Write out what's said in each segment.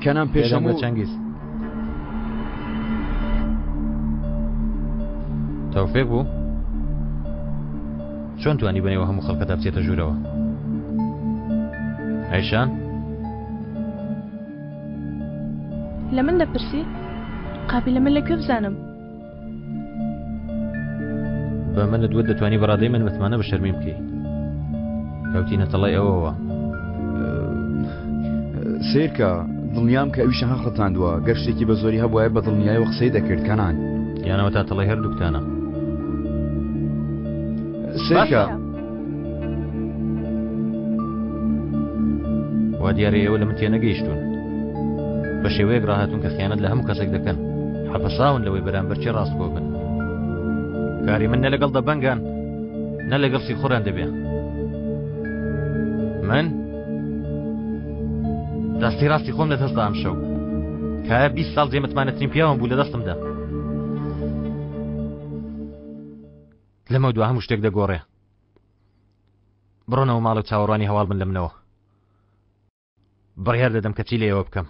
کەنان پێش بێدەنگ بە هەموو چەنگیز. تەوفیق بوو؟ چۆن توانی بەنێوە هەموو خەڵکەدا بچێتە ژوورەوە؟ ئەیشان؟ لە من دەپرسی؟ قابیلە من لە کوێ بزانم؟ بە منت وت دەتوانی بەڕادەی من متمانە بە شەرمین بکەی کەوتینە تەڵەی ئەوەوە. سیرکە دڵنیام کە ئەویشە هەخڵەتاندووە گەر شتێکی بە زۆری هەبوایە بە دڵنیایەوە قسەی دەکرد کەنان. یانەوە تا تەڵەی هەردووکتانە. سیرکە. وا دیارە ئێوە لە من تێنەگەیشتوون. بە شێوەیەک ڕاهاتوون کە خیانەت لە هەموو کەسێک دەکەن. حەپەساون لەوەی بەرامبەر کێ ڕاستگۆ بن. کاری من نە لەگەڵ دەبەنگان نە لەگەڵ سیخوڕیان دەبێ. من دەستی ڕاستی خۆم لە دەستدا ئەمشەو. کایە 20 ساڵ جێمتمانەترین پیاوم بوو لە دەستمدا. لەمە دوا هەموو شتێک دەگۆڕێ. بڕۆنەوە ماڵ و چاوەڕوانی هەواڵ بن لە منەوە. بڕیار دەدەم کە چی لە ئێوە بکەم.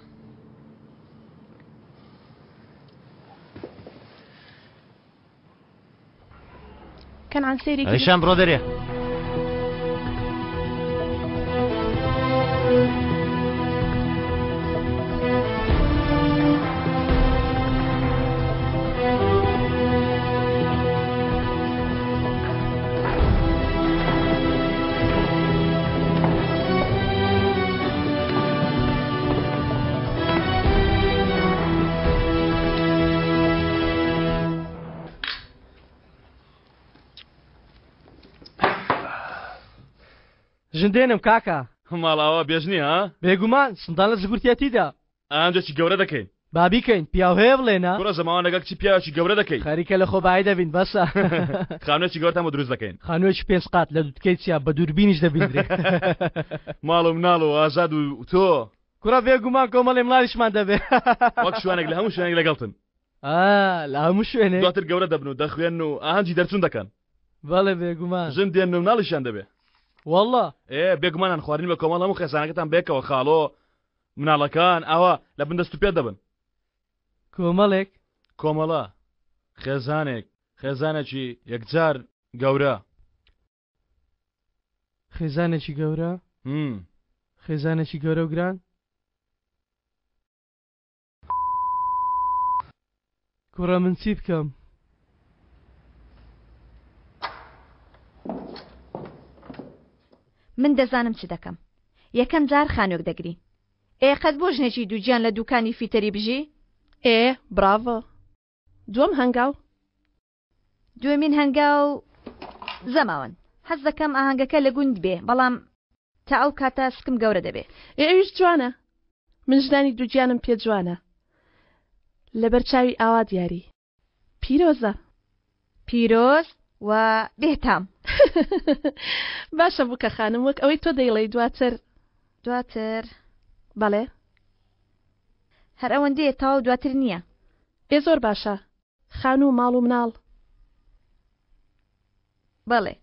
کەنعان سەیرێکی ئەیشان بڕۆ دەرێ. ژن دێنم کاکە. ماڵاوا بێژنی ها؟ بێگومان سندان لە زگورتیەتیدا. ئامجەکی گەورە دەکەین. با بیکەین پیاو هەیە بڵێ نا؟ کوڕە زەماوەند لەگەڵ کچی پیاوێکی گەورە دەکەی. خەریکە لە خۆبایی دەبین بەسە. خانووێکی گەورەتان بۆ دروست دەکەین. خانووێکی پێنج قات لە دوتکەی چیا بە دووربینیش دەبیندرێ. ماڵ و مناڵ و ئازاد و تۆ. کوڕە بێگومان کۆمەڵێ مڵاڵیشمان دەبێ. وەک شوانێک لە هەموو شوێنێک لەگەڵتن. ئا لە هەموو شوێنێک. دواتر گەورە دەبن و دەخوێنن و ئاهەنگی دەرچوون دەکەن. بەڵێ بێگومان. ژن دێنن و مناڵیشیان دەبێ. وەڵڵا. ئێ بێگومانان خواردنی بە کۆمەڵ هەموو خێزانەکەتان بەیەکەوە خاڵۆ مناڵەکان ئاوا لە بن دەست و پێ دەبن. کۆمەڵێک؟ کۆمەڵە، خێزانێک، خێزانێکی یەکجار گەورە. خێزانێکی گەورە؟ هم. خێزانێکی گەورە و گران؟ کوڕە من چی بکەم؟ من دەزانم چ دەکەم. یەکەم جار خانوێک دەگرین. ئێ قەت بۆ ژنێکی دووگیان لە دووکانی فیتەری بژی؟ ئێ بڕاڤۆ. دووەم هەنگاو. دووەمین هەنگاو زەماوەند. حەز دەکەم ئاهەنگەکە لە گوند بێ، بەڵام تا ئەو کاتە سکم گەورە دەبێ. ئێ ئەویش جوانە. من ژنانی دووگیانم پێ جوانە. لەبەر چاوی ئاوا دیاری. پیرۆزە. پیرۆز و بێ تام. باشە بووکە خانم وەک ئەوەی تۆ دەیڵێی دواتر. دواتر. بەڵێ. هەر ئەوەندەیە تەواو دواتر نییە. ئێ زۆر باشە خانوو و ماڵ و مناڵ. بەڵێ.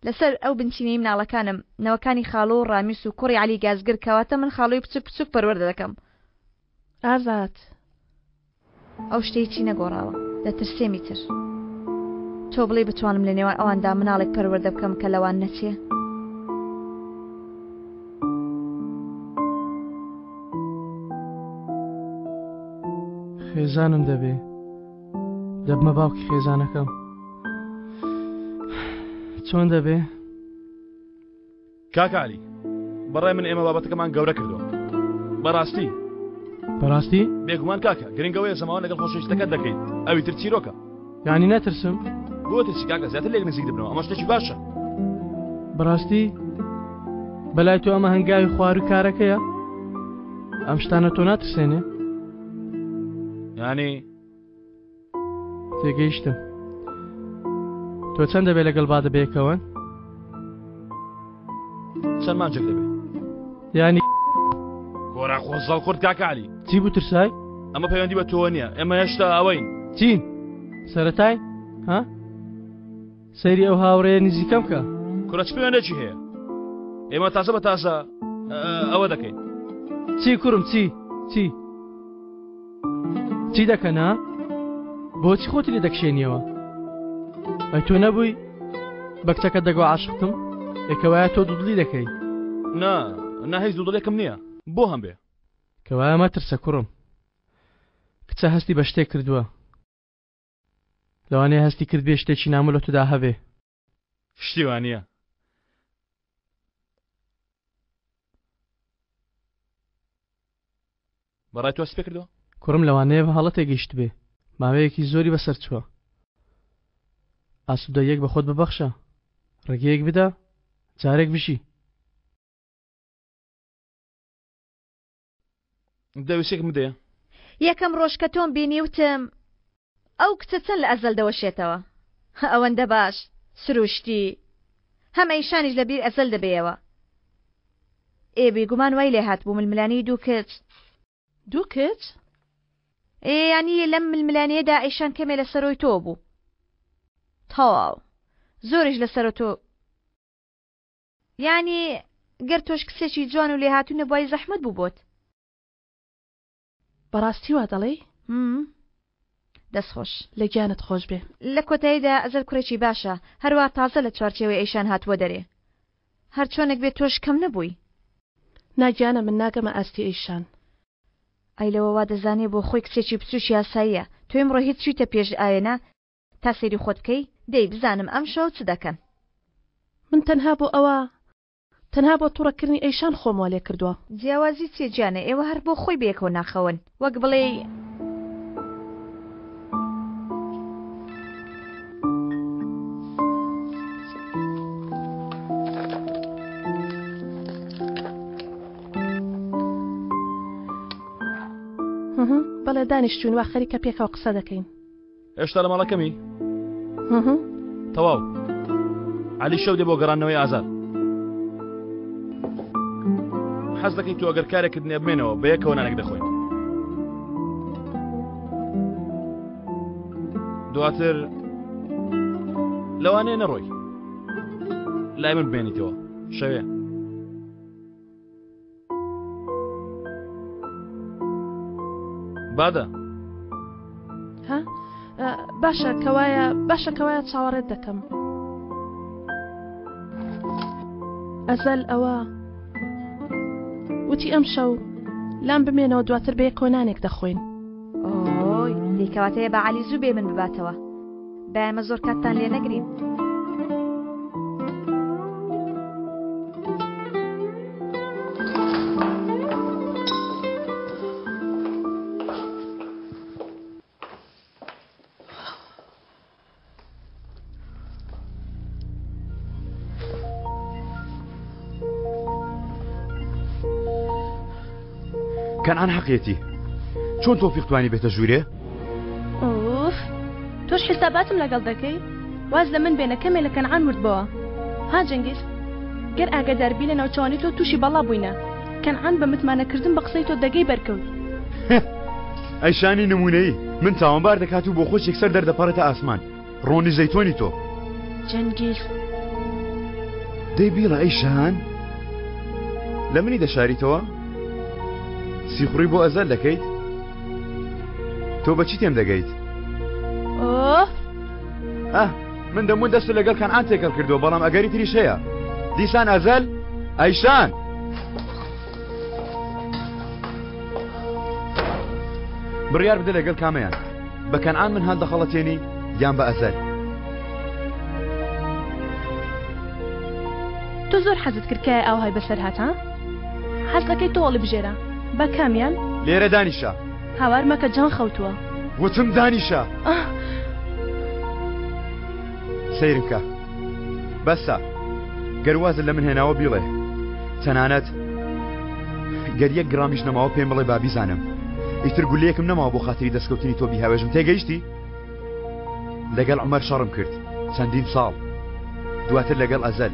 لەسەر ئەو بنچینەی مناڵەکانم، نەوەکانی خاڵۆ و ڕامیس و کوڕی عەلی گازگر کەواتە من خاڵۆی بچوک بچوک پەروەردە دەکەم. ئازاد. ئەو شتە هیچی نەگۆڕاوە. دەترسێم ئیتر. تۆ بڵێی بتوانم لە نێوان ئەواندا مناڵێک پەروەردە بکەم کە لەوان نەچێ؟ خێزانم دەبێ. دەبمە باوکی خێزانەکەم. چۆن دەبێ؟ کاک عەلی بەڕای من ئێمە بابەتەکەمان گەورە کردووە بەڕاستی بەڕاستی بێگومان کاکە گرنگەوەیە زەماوە لەگەڵ خۆشەویستەکەت دەکەیت ئەوی تر چیرۆکە یعنی نەترسم بۆ ترسی کاکە زیاتر لێک نزیک دەبنەوە ئەمە شتێکی باشە بەڕاستی بەلای تۆ ئەمە هەنگاوی خوار و کارەکەیە ئەم شتانە تۆ ناترسێنێ یعنی تێگەیشتم تۆ چەند دەبێت لەگەڵ بادە بێکەوەن چەند مانجێک دەبێت ینی کۆرا خۆزەڵ خورد کاکالی چی بوو ترسای ئەمە پەیوەندی بە تۆ نییە ئێمە هێشتا ئەوەین چین سەتای ها سەیری ئەو هاوڕێیە نزیکەم کە. کورە چ پەیوەندێکی هەیە ئێمە تازە بە تازە ئەوە دەکەین. چی کوڕم چی چی؟ چی دەکەن ها؟ بۆچی خۆتی لێ دەکشێنیەوە؟ ئەی تۆ نەبووی بە کچەکە دەگۆ عاشقتم؟ ئێکەوایە تۆ دوودڵی دەکەی. نا نا هیچ دوودڵێکم نییە بۆ هەم بێ. کەوایە مەترسە کوڕم کچە هەستی بە شتێک کردووە لەوانەیە هەستی کردبێ شتێکی نامۆ لە تۆدا هەبێ. شتی وا نییە. بەڕای تۆ هەستی پێ کردووە؟ کوڕم لەوانەیە بە هەڵە تێگەیشتبێ ماوەیەکی زۆری بەسەر چووە ئاسوودەییەک بە خۆت ببەخشە ڕێگەیەک بدە جارێک بژی. دەویسێکم بدەیە. یەکەم ڕۆژ کە تۆم بینی وتم ئەو کچە چەند لە ئەزەل دەوەشێتەوە ئەوەندە باش سروشتی هەم ئەیشانیش لە بیر ئەزەل دەبێیەوە ئێ بیگومان وای لێ هاتبوو ململانێی دوو کچ دوو کچ؟ ئێ یانی لەم ململانێیەدا ئەیشان کەمێ لە سەرۆی تۆ بوو تەواو زۆریش لە سەرۆ تۆ یانی گەر تۆش کچێکی جوان و لێهاتوو نەبوای زەحمەت بوو بۆت. بەڕاستی وا دەڵێی؟ همم دەست خۆش. لە گیانت خۆش بێ. لە کۆتاییدا ئەزەل کوڕێکی باشە هەروا تازە لە چوارچێوەی ئەیشان هاتووە دەرێ هەرچۆنێک بێ تۆش کەم نەبووی. نا گیانە من ناگەمە ئاستی ئەیشان. ئای لەوە وا دەزانێ بۆ خۆی کچێکی بچوکی ئاساییە تۆ ئیمڕۆ هیچ چویتە پێش ئاوێنە تا سەیری خۆت بکەی دەی بزانم ئەمشەو چ دەکەن. من تەنها بۆ ئەوە تەنها بۆ توڕە کردنی ئەیشان خۆم وا لێ کردوە. جیاوازی چیە گیانە ئێوە هەر بۆ خۆی بەیەکەوە ناخەون وەک بڵێی. بەڵێ دانیشتوین وا خەریکە پێکەوە قسە دەکەین. هێشتا لە ماڵەکەمی؟ تەواو عەلی شەو دێ بۆ گەڕاندنەوەی ئازاد حەز دەکەی تۆ ئەگەر کارێکت نییە بمێنەوە بە یەکەوە نانێک دەخۆین دواتر لەوانەیە نەڕۆی لای من بمێنیتەوە شەوێ بادە ها باشە کەوایە باشە کەوایە چاوەڕێت دەکەم ئەزەل ئەوە وتی ئەم شەو لام بمێنەوە دواتر بەیە کۆنانێک دەخۆین ئۆی دیکەواتەیە بە علی زوو بێ من بباتەوە با ئێمە زۆر کاتتان لێ نەگرین. کەنعان حەقیەتی چۆن تۆفیق توانی بێتە ژوورێ؟ ئوف تۆش حیساباتم لەگەڵ دەکەی واز لە من بێنە کەمێ لە کەنعان وردبەوە ها جەنگیز گەر ئاگادار بی لە ناوچەوانی تۆ تووشی بەڵا بووینە کەنعان بە متمانەکردن بە قسەی تۆ دەگەی بەرکەوت ئەی شانی نمونەیی من تاوانبار دەکات و بۆ خۆی یەکسەر دەردەپەڕێتە ئاسمان ڕۆنی زەیتۆنی تۆ. جەنگیز. دەی بیڵە ئەی شان لە منی دەشاریتەوە؟ سیخوڕی بۆ ئەزەل دەکەیت؟ تۆ بە چی تێم دەگەیت؟ ئۆف ئەه من دەموت دەست لەگەڵ کەنعان تێکەڵ کردووە بەڵام ئەگەری تریش هەیە دیسان ئەزەل ئەیشان بڕیار بدە لەگەڵ کامەیان بە کەنعان من هەل دەخەڵەتێنی یان بە ئەزەل تۆ زۆر حەزت کرد کای ئاوهای بەسەر هات ها حەز دەکەی تۆ هەڵیبژێرە بە کامیان لێرە دانیشە هاوار مەکە جان خەوتووە وتم دانیشە سەیرم کە بەسە گەر وازت لە من هێناوە بیڵێ تەنانەت گەر یەک گرامیش نەماوە پێم بڵێ با بیزانم ئیتر گولەیەکم نەماوە بۆ خاتری دەستکەوتنی تۆ بیهاوێژم تێگەیشتی لەگەڵ عومەر شەڕم کرد چەندین ساڵ دواتر لەگەڵ ئەزەل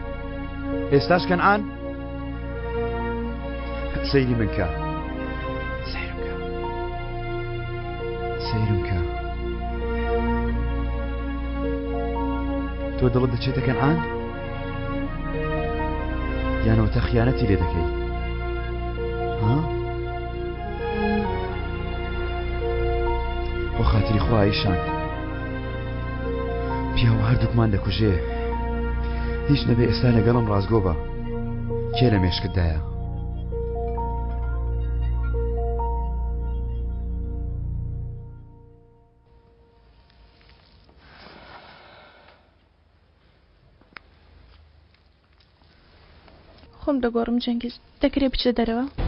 ئێستاش کەنعان سەیری من کە سەیرم کە سەیرم کە تۆ دڵت دەچێتە کەنعان یانەوە تە خیانەتی لێ دەکەی ها؟ بۆ خاتری خوا ئیشان پیاو هەردووکمان دەکوژێ هیچ نەبێ ئێستا لەگەڵم ڕاستگۆ بە کێ لە مێشکتدایە خۆم دەگۆڕم جەنگیز دەکرێ بچێ دەرەوە؟